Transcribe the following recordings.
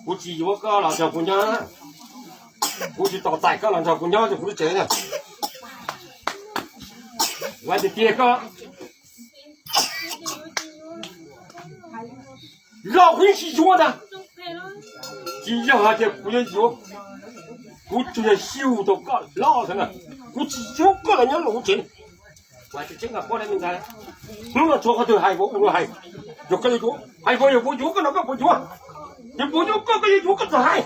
Kuv tsis yuav koj los nrog kuv nyob, kuv tsis tos txais koj los nrog kuv nyob rau kuv lub tsev na. Kuv hais tiag tiag koj, los kuv yeej tsis yuav ntag. Tsis yog hais tias kuv yuav yuav, kuv tsuas yog xyuj tau koj los xwb na. Kuv tsis yuav koj los nyob rau kuv tsev. Hnub no tshuav qhov twg hais vauv ua hais, yog koj yuav yuav, hais vauv yog puas yuav koj no koj puas yuav, yog puas yuav koj koj yuav yuav koj txawm hais,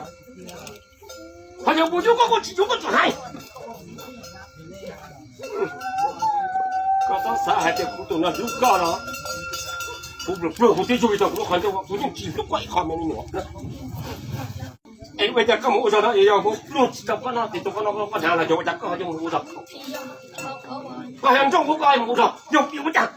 ho yog puas yuav koj koj tsis yuav koj txawm hais. Koj txhob xav hais tias kuv tus no hlub koj no, kuv pluag pluag kuv twb yug tau kuv lub qhov ncauj, kuv yeej tsis hlub koj ib qho me me nyuam. Es ua cas koj mus ua zog no es yog kuv pluag tsis tau koj no ces tus koj no koj hnav los yog ua cas koj ho coj mus ua zog? Koj yog nrauj kuv koj mus ua zog yog vim ua cas?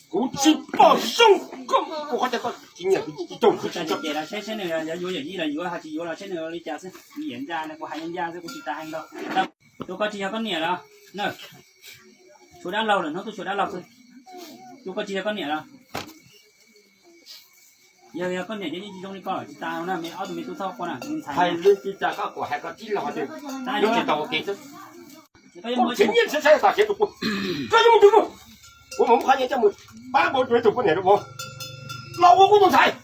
Kuv tsis pom zoo koj ua qhov tias koj tsis nyiam kuv tsis tau kuv tsis tau. Saib seb nws yuav yuav yawm yij los yuav, ho tsis yuav los saib nws ua li cas xwb. Nws yam ncaj no kuv hais ncaj xwb kuv tsis tas hais ntau. Tus koj tsis yog koj niam los na? Tshuav dab laug lawm, hnub tuaj tshuav dab laug xwb. Tus koj tsis yog koj niam los? Yog yog koj niam ces yeej tsis zoo li koj tsis tas na, me ob tug me tub txhob quaj na, ntxhais. Hais lwm tsis tas koj kom hais koj tib lo, tsis tau ua ke xwb. Koj nrhiav nyiaj saib saib tas siav tus kuv, koj yuav mus twg mus? Kuv mam muab qhov nyiaj coj mus pab kuv tus poj niam rau vauv los ua kuv tus ntxhais.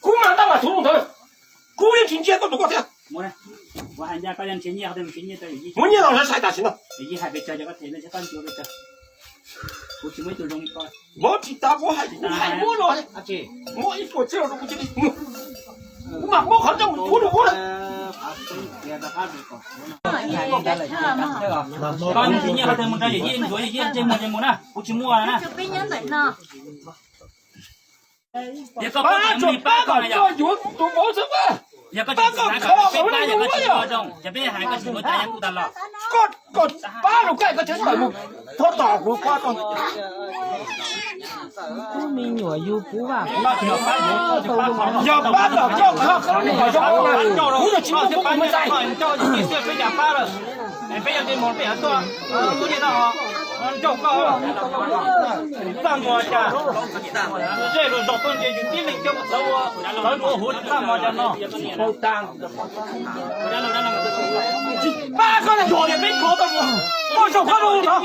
Kuv mas ntab mas thuv ntawd, kuv yeej tsis ntsia koj tus koj thiab. Muab nyiaj los saib saib tas siav no. Vauv tsis tas, vauv hais kuv hais muab los, muab ib puas txhiab los rau kuv cia li mus. Kuv mam muab qhov ncauj mus thuv rau vauv na. Koj tsis nyiaj koj mus nrog yawm yij, ntxuav yawm yij ntsej muag ces mus na, kuv tsis muaj na. Yog koj pab kom koj yuav tus vauv xwb, yog koj tsis xav kom peb pab, yog koj tsis ua zoo ces peb hais koj tsis ua tas yog kuv tas los. Koj pab rau koj, koj tseem tawm mus thov tom kuv pab rau. Kuv me nyuam yus puv vam, yog pab kom koj, koj me nyuam zoo, kuv yog tsis muaj kuv mus ntxais. Peb yog tej mos peb yog tuaj, nrauj koj, txaj muag cas, zej los zog tuaj ntsia yus tib leeg coj mus txawv ua, txawv ua huv txaj muag cas no. Tsis pab koj na, yog tias peb khov koj mus, koj zaum koj lug no,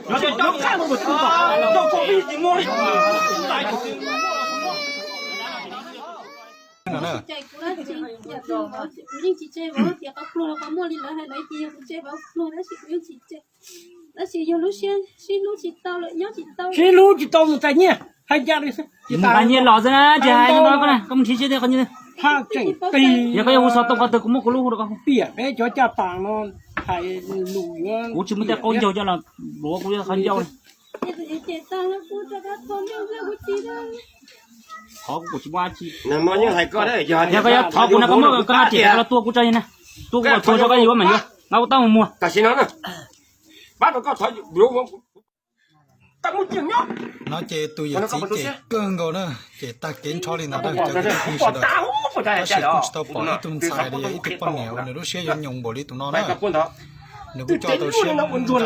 yog tias cov nqaij mus tus tub, nrauj koj pib tsis muaj li. Kuv yeej tsis tseg vauv tias qhov pluag los qhov muaj li lawv hais lawv ces yog kuv tseg vauv pluag tab sis kuv yeej tsis tseg. Tab sis yog lub siab sib hlub tsis tau lawm nyob tsis tau. Sib hlub tsis tau mus txais nyiaj hais ncaj li xwb. Mus txais nyiaj los xwb na, tsis hais no, koj mus nrhiav siab thiab qhov nyiaj. Yog koj yuav hu xov tooj qhov twg kuv muab kuv lub hu rau koj. Piam peb cov caj pas no hais lus, kuv tsis muaj tej qaub ncaug coj los luav kuv qhov ncauj. Thov kuv, kuv tsis muaj dab tsi. Yog koj yuav thov kuv no koj muab koj no riam los tua kuv tso na, tua kuv kom tuag tso koj yuav mas yuav, no kuv tau mus muag. Tam sim no pab rau koj thov yuav. No ces tus yawm txiv ces kawg nkaus na, ces tag kev nrho li ntawd na cov kwv tij phooj ywg sawv daws. Tab sis kuj tsis tau pom ib tug ntxhais los yog ib tug poj niam uas nws lub siab yuav nyoos npaum li tus no na. Nws kuj coj tau siab nraim thiab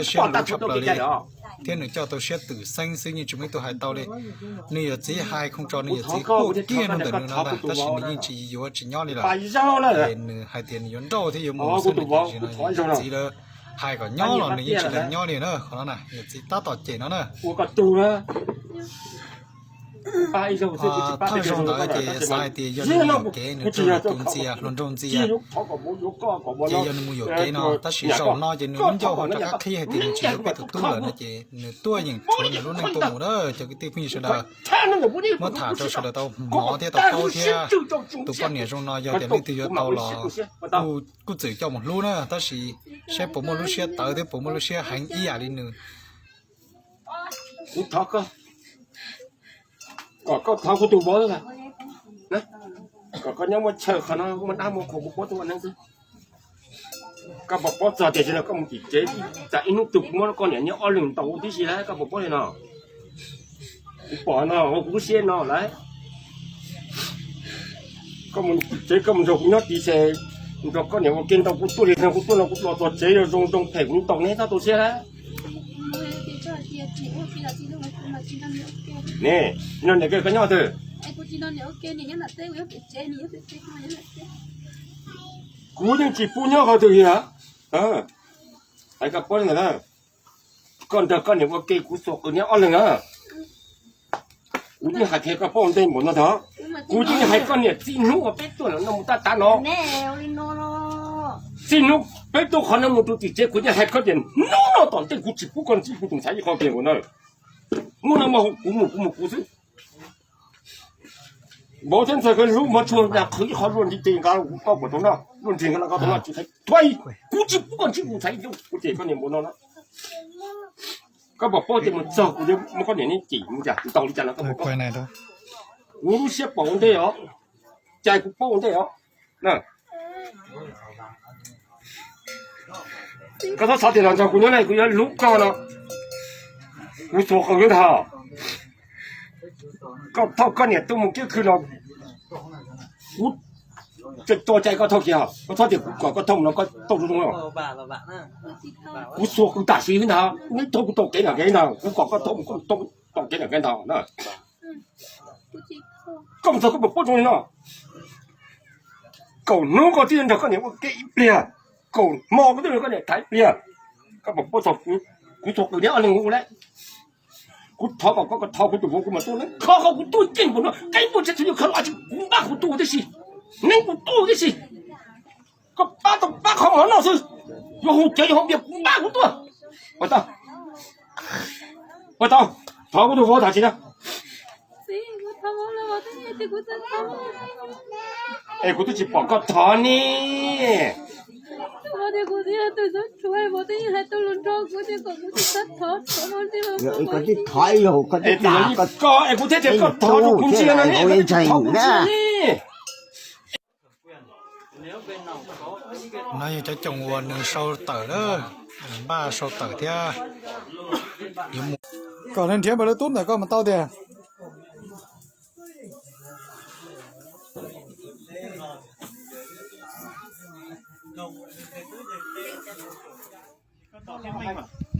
siab luv tshaj plaws li, thiab nws coj tau siab twm xeeb xwb yeej tsis muaj ib tug hais tau li. Nws yawm txiv hais khoom tso nws yawm txiv quaj kiag rau ntawm nws no ntag, tab sis nws yeej tsis yuav tsis nyob li lawm. Ces nws hais tias nws yuav nrauj thiab yuav mus xwb no ces yawm txiv lawv hais kom nyob los nws yeej tsis lees nyob li na. Qhov no na yawm txiv tab tom cem no na. Thawj zaug ntawd ces xav hais tias yog nws mus yuam kev, nws raug nws tus ntxias hluas nraug ntxias, ces yog nws mus yuam kev no, tab sis zaum no ces nws lub ncauj ho rov qab qhib hais tias nws tsis yuav peb tus tub lawm no ces nws tuaj yeem rhuav nws lub neej tuaj mus na cov kwv tij phooj ywg sawv daws. Muab tham rau sawv daws tau hnov thiab tau paub thiab. Tus poj niam zoo no yog tias leej twg yuav tau los kuj txwm coj mus hlub na, tab sis saib puas muaj lub siab tawv thiab puas muaj lub siab heev ib yam li nws. Kuv thov koj, kom koj thov kuv tus vauv, kom koj nyob muaj chaw qhov no muaj dab muaj qhua kuv paub tuaj ua neeb xwb. Koj puas paub txog tias tsis no koj mus tim tsev, tsam ib hnub twg kuv muab koj niam nyob ob leeg ntaus tib si lawm koj puas paub li no? Kuv pom no kuv lub siab no lawm. Koj mus tim tsev koj mus nrog kuv nyob tim tsev, nrog koj niam ua ke ntau kuv tuaj li no kuv tuaj no kuv los txog tsev zoo zoo phem kuv ntaus neb txhob tu siab lawm. Ne, nyob ntawm koj nyob twg? Kuv yeej tsis pub nyob qhov twg li na. Hais koj paub li ntawd na, koj nrog koj niam ua ke kuv xuas qws neb ob leeg na. Kuv yeej hais qhia koj paub ua ntej npaum no ntag. Kuv yeej hais koj niam txij hnub uas peb tuaj no mus tab tav no, txij hnub peb tuaj qhov no mus rau tim tsev, kuv yeej hais koj tias hnub no tom ntej kuv tsis pub koj ntsib kuv tus ntxhais ib qho kiag npaum no. Hnub no mas kuv mus kuv mus kuv xwb. Vauv thiab ntxawg koj hlub mov tshua na, qhwv ib qho luaj nrig tes nqa kuv koj puas tau noj, luaj nrig nqa koj tau noj tsis hais thuaj, kuv tsis pub koj ntsib kuv tus ntxhais, kuv cem koj niam npaum no na. Koj puas paub tias mus txog kuv yuav muab koj niam neb cem mus cas ntau li cas no koj puas paub? Kuv lub siab paub ua ntej os, cais kuv paub ua ntej os. Koj txhob xav tias los nrog kuv nyob ne kuv yuav hlub koj no, kuv xuas qws ntag. Koj thauj koj niam tuaj mus kiab khw no, kuv tseem tua cai koj thauj kiag, koj txhob tias kuv kom koj thauj no koj thauj zoo zoo. Kuv xuas qws tam sim ntag, neb thauj kuv tom kev nram kev ntag, kuv kom koj thauj mus koj thauj tom kev nram kev ntag na. Koj mus txog koj puas paub zoo li no? Kaum hnub koj twb nrog koj niam ua ke ib pliag, kaum hmo koj twb nrog koj niam tham ib pliag, koj puas paub txog kuv xuas qws neb ob leeg ua lawm? Kuv thov kom koj, koj thov kuv tus vauv kuv mam tuaj, neb khov kho kuv tuaj yeej npaum no, qe npuaj tsheb txhua yam khov los tsis kuv npaj kuv tuaj tib si, neb kuv tuaj tib si. Koj pab tau pab qhov mov noj xwb, yuav hu cawv yuav hu npias kuv npaj kuv tuaj. Ua tau, ua tau, thov kuv tus vauv tham tsis na. Es kuv twb tsis pom koj thov ne. Koj es kuv thiaj tias koj thov rau kuv ntsia no ne, koj twb tsis thov kuv ntsia ne. No yog cov coom uas nws sau tawm na, npaj sau tawm thiab. Kom nws nrhiav npawg lub tub ntawm koj mus tau tiag.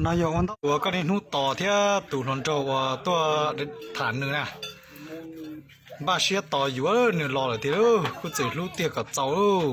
No yog ua ntau uas koj niaj hnub tos thiab tus hluas nraug uas tuaj tham nws na, npaj siab tos yuav nws los lawm tiag, kuj txawm hlub tiag kom txaus lauj.